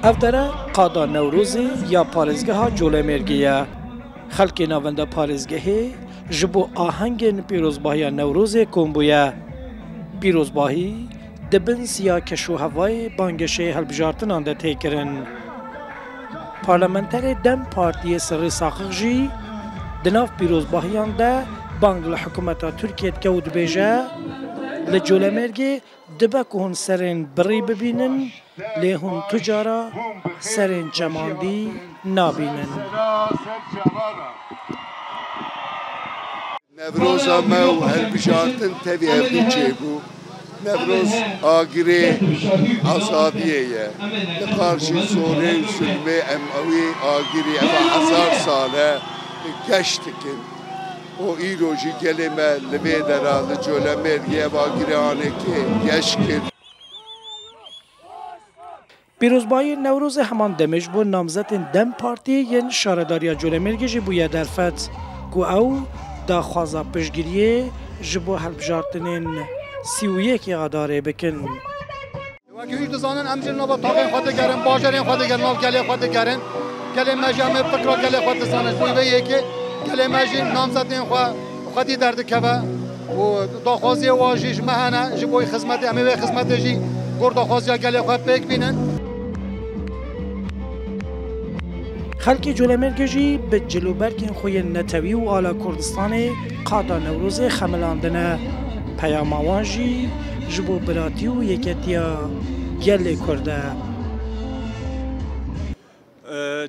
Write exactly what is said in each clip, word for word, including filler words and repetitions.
Ev dere qada Newrozê ya parêzgeha Colemêrgê ye. Xelkê navenda parêzgehê ji bo ahengên pîrozbahiya Newrozê kom bûye. Pîrozbahî di bin siya keşûhevayê bangişê hilbijartinan de tê kirin. Parlamenterê DEM Partiyê Sirrî Saqiq jî di nav pîrozbahiyan de bang li hikûmeta Tirkiyê dike û dibêje, li Colemêrgê dibe ku hûn serên birî bibînin, lê hûn tu cara serên çemandî nabînin. Newroza me û hilbijartin tevî hevdû çêbû. Newroz agirê azadiyê ye. Li qarşî zorê û zulmê em ewî agirî eva hezar sal e geş dikin. Û îro jî gelê me li vê dera li Colemêrgê ev agirê anekê geş kir. Pîrozbahiyên Newrozê heman demê ji bo namzetên DEM Partiyê yên şaredariya Colemêrgê jî bûye derfet ku ew daxwaza piştgiriyê ji bo hilbijartinên sî û yekê Adarê bikin. Wekî hûn dizanin em jî li nava taxên xwe digerin, bajarên xwe digerin, nav gelê xwe digerin. Gelê me jî em ê fikra gelê xwe dizanin. Ji bo vê yekê gelê me jî namzetên xwe xwedî derdikeve û daxwaziya wan jî ji me hene, ji bo xizmetê, em ê wê xizmetê jî gor daxwaziya gelê xwe pêk bînin. Xelkê Colemêrgê jî bi cilûbergên xwe yên netewî û ala Kurdistanê qada Newrozê xemilandine. Peyama wan jî ji bo biratî û yeketiya gelê Kurd e.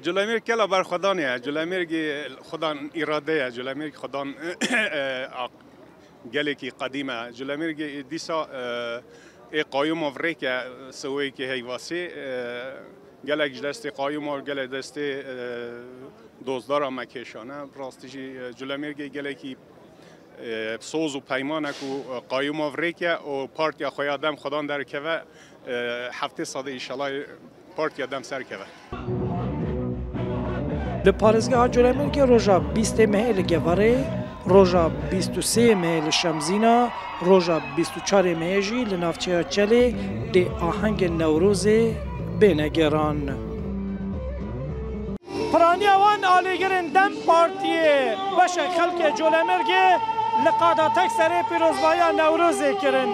Colemêrg gela berxwedanê ye. Colemêrgê xwedan îrade ye. Colemêrg xwedan gelekî qedîm e. Colemêrgê dîsa ê qayûma virêke seweyekê heyvasê. Gelek ji destê qayûma, gelek destê dozdara me kêşane. Rastî jî Colemêrgê gelekî soz û peyman e ku qayûma virêke û partiya xwe ya dem xwedan derkeve. Heftê sedî înşallah partiya dem serkeve. Li parêzgeha Colemêrgê roja bîstê mehê li Geverê, roja bîst û sê mehê li Şemzîna, roja bîst û çarê mehê jî li navçeya Çelê dê ahengên Newrozê bêne gêran. Piraniya wan alîgirên DEM Partiyê beşek xelkê Colemêrgê li qada Tekserê pîrozbahiya Newrozê kirin.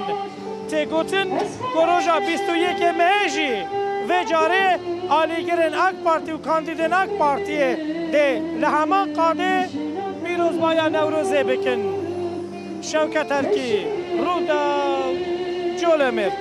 Tê gotin ku roja bîst û yekê mehê jî vê carê alîgirên AK Partî û kandîdên AK Partiyê dê li heman qadê pîrozbahiya Newrozê bikin. Şewket Erkî, Rûdaw, Colemêrg.